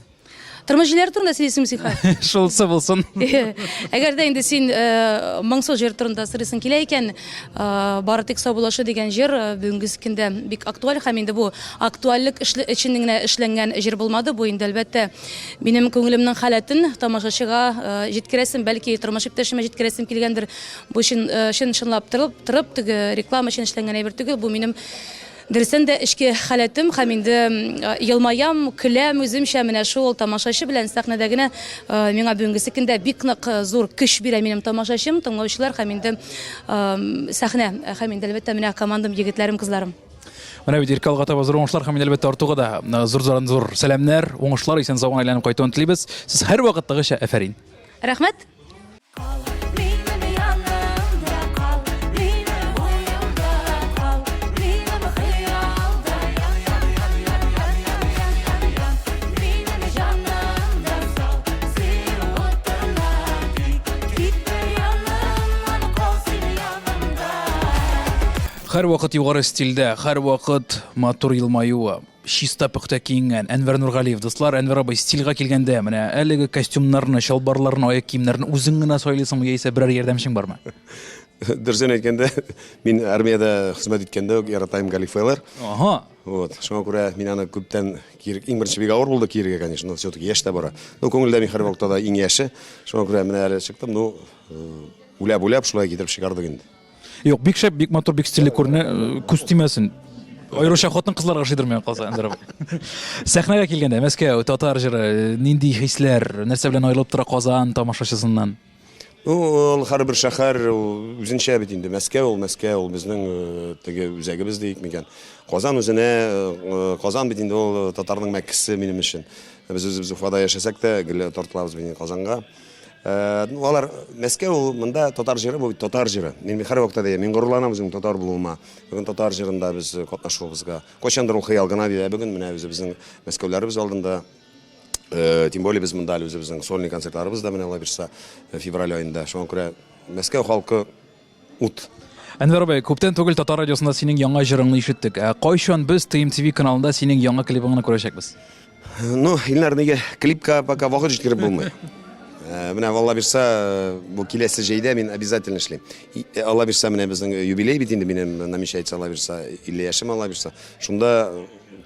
S23: Тормыш җилләре турында сөйлисеңме син хәзер?
S1: Шулсы булсын.
S23: Әгәр дә инде син э, моңсу җыр турында сорыйсың килә икән, э, бары тик саубуллашу дигән җыр э, бүгенге көндә бик актуаль һәм инде бу актуальлек өчен генә эшләнгән җыр булмады. Бу инде әлбәттә минем күңелемнең халәтен тамашачыга җиткерәсем, бәлки тормыш иптәшемә җиткерәсем килгәндер. Бу чын чын чынлап торып, торып теге реклама өчен эшләнгән әйбер түгел. Бу минем Дөрестән дә эчке халәтем һәм инде елмаям, көләм үземчә, менә шул тамашачы белән сәхнәдә генә миңа бүгенгесе көндә бик нык зур көч бирә минем тамашачым, тыңлаучылар һәм инде сәхнә һәм инде әлбәттә менә командам, егетләрем, кызларым.
S1: Менә бит Иркә алга таба зур уңышлар һәм инде әлбәттә Артуга да зур-зурдан зур сәламнәр, уңышлар, исән-сау гына әйләнеп кайтуын телибез. Сез һәрвакыттагыча афәрин.
S23: Рәхмәт!
S13: Минем янымда кал, минем уемда кал, минем хыялда ян, ян, ян, ян, ян, ян, ян, ян, ян. Минем җанымда сал, сөю утына көй, китмә янымнан, кал син янымда.
S1: Һәрвакыт югары стильдә, һәрвакыт матур елмаюы. Чиста пөхтә киенгән Әнвәр Нургалиев, дуслар, Әнвәр абый, стильгә килгәндә, менә әлеге костюмнарны, чалбарларны, аяк киемнәрен үзең генә сайлыйсыңмы яисә берәр ярдәмчең бармы?
S8: Дөресен әйткәндә, мин армиядә хезмәт иткәндә үк яратаем галифелар.
S1: Ага.
S8: Вот, шуңа күрә мин аны күптән киер, иң беренче бик авыр булды киергә, конечно, но все-таки яшь тә бара. Ну, күңелдә мин һәрвакытта да иң яше. Шуңа күрә менә әле чыктым, ну, үләп-үләп шулай китереп чыгардык инде.
S1: Юк, бик шәп, бик матур, бик стильле күренә, э, күз тимәсен. Аеруча хатын-кызларга ошыйдыр миңа калса, Әнвәр абый. Сәхнәгә килгәндә, Мәскәү, татар җыры, э, нинди хисләр, нәрсә белән аерылып тора Казан тамашачысыннан?
S8: Ну, ул һәрбер шәһәр ул үзенчә бит инде. Мәскәү ул Мәскәү, ул безнең э, теге үзәгебез диик микән. Казан үзенә, э, Казан бит инде ул татарның Мәккәсе минем өчен. Без үзебез Уфада яшәсәк тә, гел тартылабыз бит инде Казанга. Э, ну, алар Мәскәү ул монда татар җыры бу бит татар җыры. Мин һәрвакытта да мин горурланам үземнең татар булуыма. Бүген татар җырында без э, катнашуыбызга. Кайчандыр ул хыял гына диде, ә бүген менә үзебезнең Мәскәүләребез алдында э, тем более без монда әле үзебезнең сольный концертларыбыз да менә алла бирса февраль аенда. Шуңа күрә Мәскәү халкы ут.
S1: Әнвәр абый, күптән түгел Татар радиосында синең яңа җырыңны ишеттек. Ә кайчан без TMTV каналында синең яңа клибыңны күрәчәкбез?
S8: Ну, Илнар, нигә клипка пока вакыт җиткереп булмый. Э, менә Алла бирса, э, бу киләсе җәйдә мин обязательно эшлим. Э, Алла бирса, менә безнең юбилей бит инде минем намечается, Алла бирса, 50 яшем Алла бирса. Шунда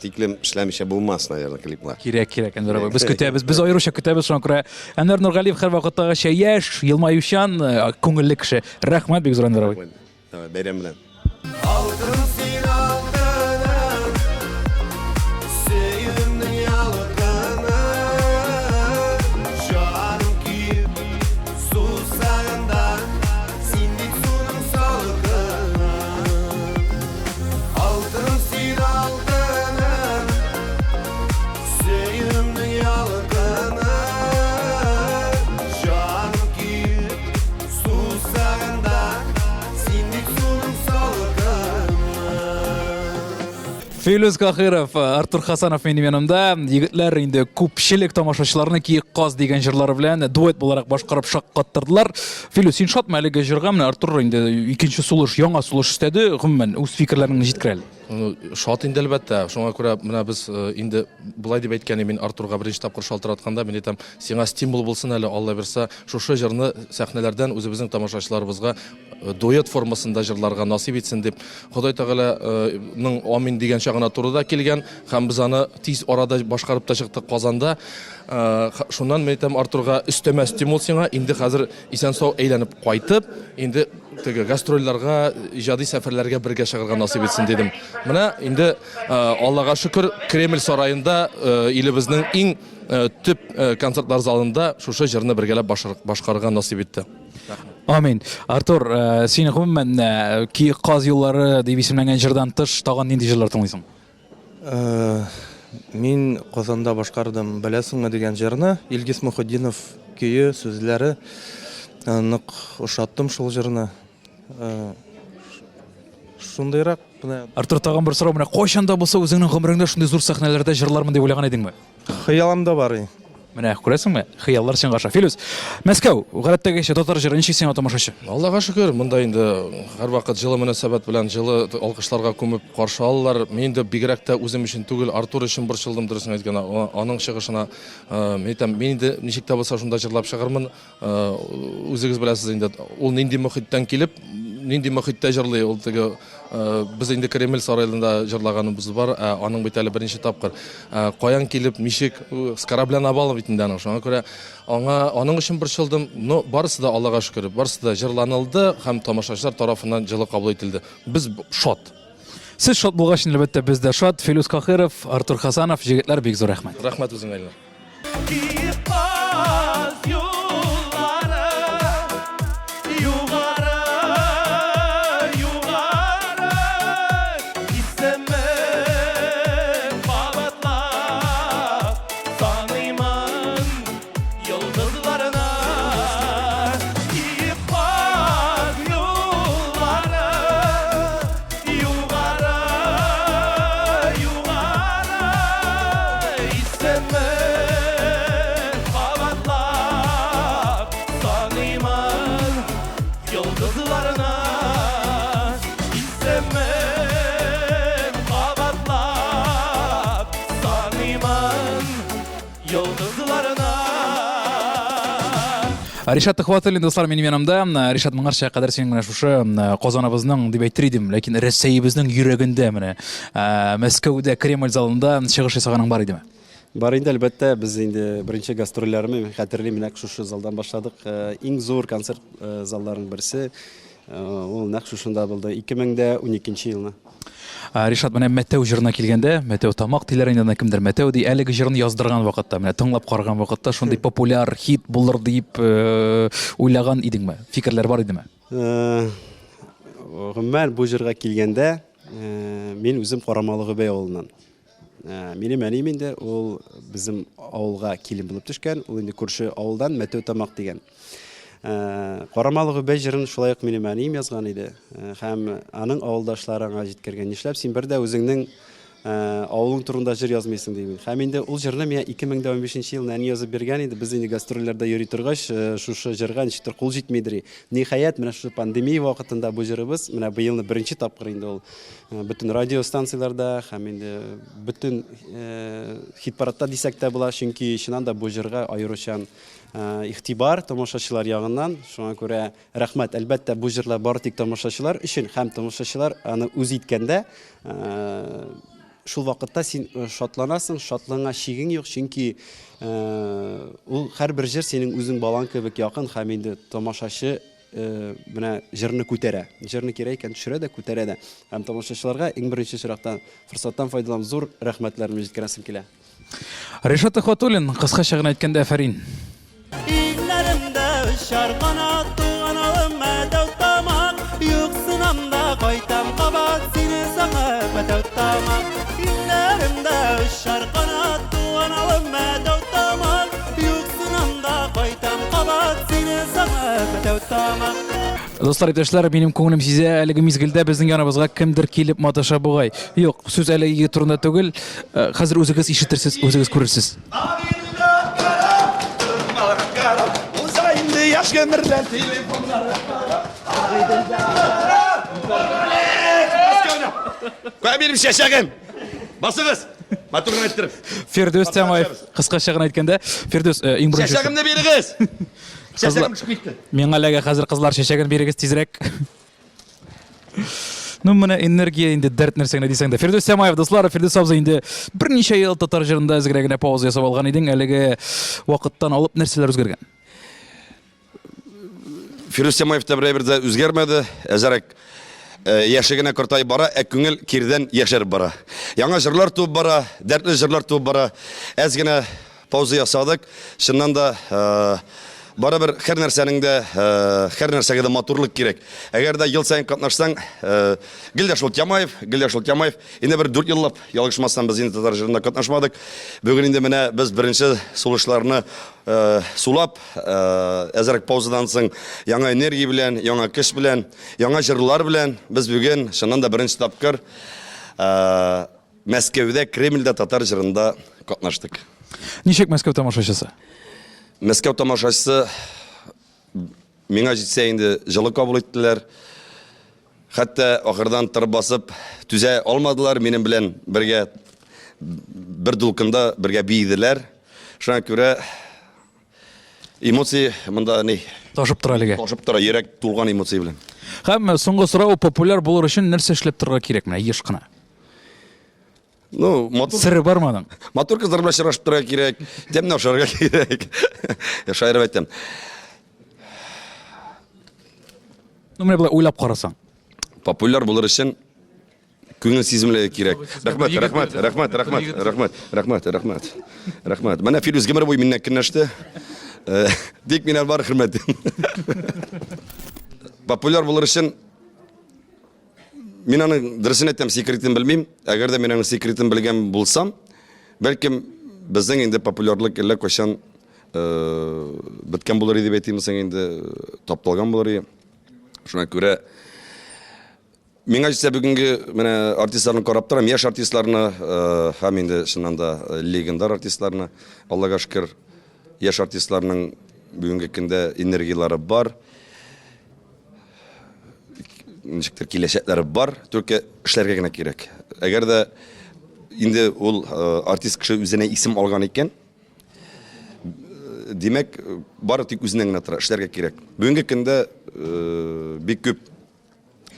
S8: тиклем эшләмичә булмас, наверное, клиплар.
S1: Кирәк, кирәк, Әнвәр абый. Без көтәбез, без аеруча көтәбез, шуңа күрә Әнвәр Нургалиев һәрвакыттагыча яшь, елмаючан, э, күңелле кеше. Рәхмәт бик зур, Әнвәр абый.
S8: Давай, бәйрәм белән.
S4: Алтын син алтыным, сөюемнең ялкыны, җаным көеп, сусаганда, син бит суның салкыны. Алтыным син алтыным, сөюемнең ялкыны, җаным көеп, сусаганда, син бит суның салкыны.
S1: Филүс Кахиров, Артур Хасанов минем янымда. Егетләр инде күпчелек тамашачыларны Киек каз дигән җырлары белән дуэт буларак башкарып шаккаттырдылар. Филүс, син шатмы әлеге җырга? Менә Артур инде икенче сулыш, яңа сулыш өстәде. Гомумән, үз фикерләреңне җиткер әле.
S2: Ну, шат инде әлбәттә. Шуңа күрә менә без э, инде болай дип әйткән мин Артурга беренче тапкыр шалтыратканда, мин әйтәм, сиңа стимул булсын әле, Алла бирса, шушы җырны сәхнәләрдән үзебезнең тамашачыларыбызга э, дуэт формасында җырларга насыйп итсен дип. Ходай Тәгаләнең э, амин дигән чагына туры да килгән һәм без аны тиз арада башкарып та чыктык Казанда. Шуннан мин әйтәм Артурга өстәмә стимул сиңа, инде хәзер исән-сау әйләнеп кайтып, инде теге гастрольләргә, иҗади сәфәрләргә бергә чыгарга насыйп итсен дидем. Менә инде Аллага шөкер, Кремль сараенда илебезнең иң төп концертлар залында шушы җырны бергәләп башкарырга насыйп итте.
S1: Амин. Артур, син гомумән Киек каз юллары дип исемләнгән җырдан тыш тагын нинди җырлар тыңлыйсың?
S3: Мин Казанда башкардым Беләсеңме дигән җырны. Илгиз Мөхетдинов көе, сүзләре. Нык ошаттым шул җырны. Шундыйрак менә.
S1: Артур, тагын бер сорау, менә кайчан да булса үзеңнең гомереңдә шундый зур сәхнәләрдә җырлармын дип уйлаган идеңме?
S3: Хыялымда бар.
S1: Менә күрәсеңме, хыяллар чынга аша. Филүс, Мәскәү, гадәттәгечә татар җыры ничек сиңа тамашачы?
S2: Аллага шөкер, монда инде һәрвакыт җылы мөнәсәбәт белән, җылы алкышларга күмеп каршы алалар. Мин инде бигрәк тә үзем өчен түгел, Артур өчен борчылдым, дөресен әйткәндә, аның чыгышына. Мин әйтәм, мин инде ничек тә булса шунда җырлап чыгармын. Үзегез беләсез инде, ул нинди мохиттән килеп, нинди мохиттә җырлый, ул теге без инде Кремль сараенда җырлаганыбыз бар, ә аның бит әле беренче тапкыр. Каян килеп, ничек, с корабля на бал бит инде аның. Шуңа күрә аңа аның өчен борчылдым. Но барысы да Аллага шөкер, барысы да җырланылды һәм тамашачылар тарафыннан җылы кабул ителде. Без шат.
S1: Сез шат булгач, әлбәттә, без дә шат. Филүс Каһиров, Артур Хасанов, җегетләр, бик зур рәхмәт.
S2: Рәхмәт үзеңә, Илнар.
S4: Исемен кабатлап саныймын йолдызларына. Исемен кабатлап саныймын йолдызларына.
S1: Ришат Төхвәтуллин, дуслар, минем янымда. Ришат, моңарча кадәр синең менә шушы Казаныбызның дип әйтер идем, ләкин Рәсәебезнең йөрәгендә менә Мәскәүдә Кремль залында чыгыш ясаганың бар идеме?
S6: Бар инде, әлбәттә, без инде беренче гастрольләрне, мин хәтерлим, нәкъ шушы залдан башладык. Иң зур концерт залларының берсе ул нәкъ шушында булды, 2012 елны.
S1: Ришат, менә Мәтәү җырына килгәндә, Мәтәү тамак диләр инде аны кемдер Мәтәү ди. Әлеге җырны яздырган вакытта, менә тыңлап караган вакытта шундый популяр хит булыр дип уйлаган идеңме? Фикерләр бар идеме?
S6: Гомумән, бу җырга килгәндә, мин үзем Карамалы Гөбәй авылыннан. Минем әнием инде ул безнең авылга килен булып төшкән, ул инде күрше авылдан Мәтәү Тамак дигән. Карамалы Гөбәй җырын шулай ук минем әнием язган иде. Һәм аның авылдашлары аңа җиткергән, нишләп син бер дә үзеңнең авылың турында җыр язмыйсың дигән. Һәм инде ул җырны миңа 2015 елны әни язып биргән иде. Без инде гастрольләрдә йөри торгач, шушы җырга ничектер кул җитмидер. Ниһаять, менә шушы пандемия вакытында бу җырыбыз, менә быелны беренче тапкыр инде ул Бөтен радио станцияләрдә һәм инде бөтен хит-парадта дисәк тә була, чөнки чыннан да бу җырга аеруча игътибар тамашачылар ягыннан. Шуңа күрә рәхмәт. Әлбәттә, бу җырлар бары тик тамашачылар өчен һәм тамашачылар аны үз иткәндә шул вакытта син шатланасың, шатлыгыңа чигең юк, чөнки ул һәрбер җыр синең үзең балаң кебек якын һәм инде тамашачы менә җырны күтәрә. Җырны кирәк икән төшерә дә, күтәрә дә. Һәм тамашачыларга иң беренче чиратта форсаттан файдаланып зур рәхмәтләремне җиткерәсем килә.
S1: Ришат Төхвәтуллин, кыскача гына әйткәндә, афәрин.
S4: Иңнәремдә очар канат, туган авылым Мәтәү Тамак. Юксынам да кайтам кабат сине сагып Мәтәү Тамак. Иңнәремдә очар канат, туган авылым Мәтәү Тамак. Юксынам да кайтам кабат сине сагып Мәтәү Тамак.
S1: Дуслар, иптәшләр, минем күңелем сизә, әлеге мизгелдә безнең яныбызга кемдер килеп маташа бугай. Юк, сүз әле егет турында түгел. Э, хәзер үзегез ишетерсез, үзегез күрерсез.
S4: Уза инде яшь гомерләр телефоннары.
S5: Кая минем чәчәгем? Басыгыз! Матур гына иттереп.
S1: Фирдүс Тямаев, кыскача гына әйткәндә, Фирдүс, э, иң беренче
S5: Чәчәгемне бирегез! Чәчәгем төшеп китте.
S1: Миңа әлегә хәзер кызлар чәчәген бирегез тизрәк. Ну, менә энергия инде дәрт нәрсә генә дисәң дә. Фирдүс Тямаев, дуслар, Фирдүс абзый инде берничә ел татар җырында әзгерәк генә пауза ясап алган идең. Әлеге вакыттан алып нәрсәләр үзгәргән?
S5: Фирүс Тямаев та бер әйбер дә үзгәрмәде. Әзәрәк э, яше генә картаеп бара, ә күңел кирдән яшәреп бара. Яңа җырлар туып бара, дәртле җырлар туып бара. Әз генә пауза ясадык. Чыннан да э, барыбер һәр нәрсәнең дә э, һәр нәрсәгә дә матурлык кирәк. Әгәр дә ел саен катнашсаң, гел дә шул Тямаев, гел дә шул Тямаев. Инде бер 4 еллап ялгышмасам, без инде татар җырында катнашмадык. Бүген инде менә без беренче сулышларны сулап, әзрәк паузадан соң яңа энергия белән, яңа көч белән, яңа җырлар белән без бүген чыннан да беренче тапкыр Мәскәүдә, Кремльдә татар җырында катнаштык.
S1: Ничек Мәскәү тамашачысы?
S8: Мәскәү тамашачысы миңа җитсә инде җылы кабул иттеләр. Хәтта ахырдан торып басып түзә алмадылар, минем белән бергә бер дулкында бергә биеделәр. Шуңа күрә эмоция монда ни?
S1: Ташып тора әлегә.
S8: Ташып тора, йөрәк тулган эмоция белән.
S1: Һәм соңгы сорау, популяр булыр өчен нәрсә эшләп торырга кирәк менә еш кына?
S8: Ну, матур.
S1: Сыры бармы аның?
S8: Матур кызлар белән очрашып торырга кирәк, тәмле ашарга кирәк. Шаярып әйтәм.
S1: Ну, менә болай уйлап карасаң.
S8: Популяр булыр өчен күңел сиземлеге кирәк. Рәхмәт, рәхмәт, рәхмәт, рәхмәт, рәхмәт, рәхмәт, рәхмәт. Рәхмәт. Менә Филүс гомер буе миннән көнләште. Э, тик мин аны бар хөрмәт. Популяр булыр өчен Мин аның дөресен әйтәм, секретын белмим. Әгәр дә мин аның секретын белгән булсам, бәлкем безнең инде популярлык әллә кайчан э, беткән булыр иде дип әйтимме соң инде, тапталган булыр иде. Шуңа күрә миңа җитсә бүгенге менә артистларны карап торам, яшь артистларны э, һәм инде чыннан да э, легендар артистларны, Аллага шөкер, яшь артистларның бүгенге көндә энергияләре бар. ничектер киләчәкләре бар, только эшләргә генә кирәк. Әгәр дә инде ул э, артист кеше үзенә исем алган икән, димәк, бары тик үзеннән генә тора, эшләргә кирәк. Бүгенге көндә э, бик күп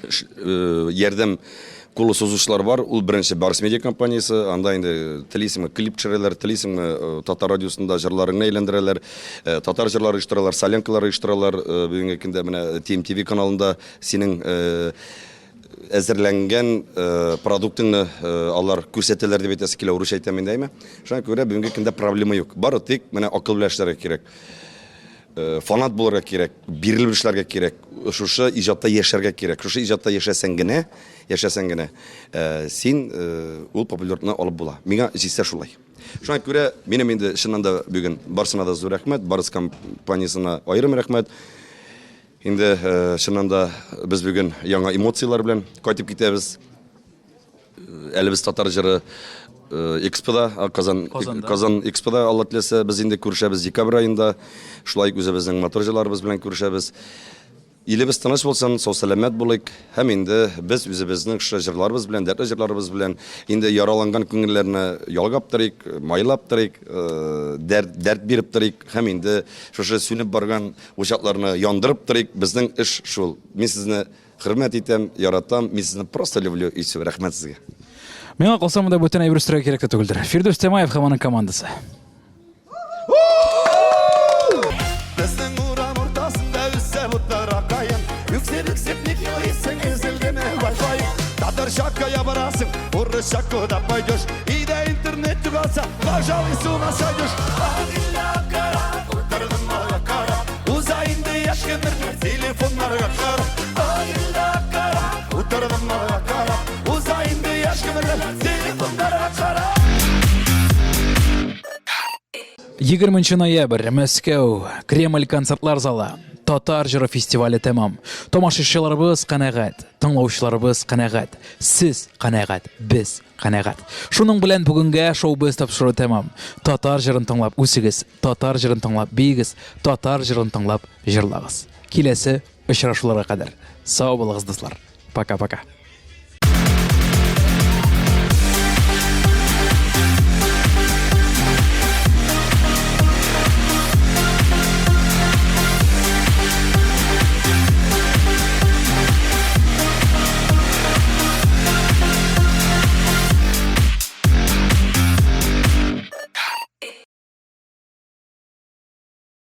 S8: э, ярдәм кулы сузучылар бар. Ул беренче Барс Медиа компаниясе, анда инде телисеңме клип төшерәләр, телисеңме э, татар радиосында җырларыңны әйләндерәләр, э, татар җырлары оештыралар, солянкалар оештыралар. Э, бүгенге көндә менә TMTV каналында синең әзерләнгән продуктыңны алар күрсәтәләр дип әйтәсе килә, урысча әйтәм инде, әйме? Шуңа күрә бүгенге көндә проблема юк. Бары тик менә акыл белән эшләргә кирәк. Фанат булырга кирәк, бирелеп эшләргә кирәк, шушы иҗатта яшәргә кирәк. Шушы иҗатта яшәсәң генә, яшәсәң генә, син ул популярлыкны алып була. Миңа җитсә шулай. Шуңа күрә минем инде чыннан да бүген барсына да зур рәхмәт, Барс компаниясенә аерым рәхмәт. Инде чыннан да без бүген яңа эмоцияләр белән кайтып китәбез. Әле без татар җыры экспода, Казан, Казан экспода, Алла теләсә, без инде күрешәбез декабрь аенда. Шулай ук үзебезнең матур җырларыбыз белән күрешәбез. Илебез тыныч булсын, сау-сәламәт булыйк. Һәм инде без үзебезнең шушы җырларыбыз белән, дәртле җырларыбыз белән инде яраланган күңелләрне ялгап торыйк, майлап торыйк, дәрт, дәрт биреп торыйк һәм инде шушы сүнеп барган учакларны яндырып торыйк. Безнең эш шул. Мин сезне Хөрмәт итәм, яратам, мин сезне просто люблю и все. Рәхмәт сезгә.
S1: Миңа калса, монда бүтән әйбер өстәргә кирәк тә түгелдер. Фирдүс Тямаев һәм аның командасы.
S4: Безнең урам уртасында үсә утыра каен. Үксеп үксеп ник елыйсың, өзелдеме вайфай? Татарча кая барасың, урысча куда пойдешь? Өйдә интернет югалса, пожалуй, с ума сойдешь. Агыла карап, утырдым алга карап. Уза инде яшь гомерләр телефоннарга карап. Агыла карап, утырдым алга карап. Уза инде яшь гомерләр телефоннарга карап.
S1: 20 ноябрь, Мәскәү, Кремль концертлар залы. Татар җыры фестивале тәмам. Тамашачыларыбыз канәгать, тыңлаучыларыбыз канәгать, сез канәгать, без канәгать. Шуның белән бүгенгә шоу-без тапшыруы тәмам. Татар җырын тыңлап үсегез, Татар җырын тыңлап биегез, татар җырын тыңлап җырлагыз. Киләсе очрашуларга кадәр. Сау булыгыз, дуслар. Пока-пока.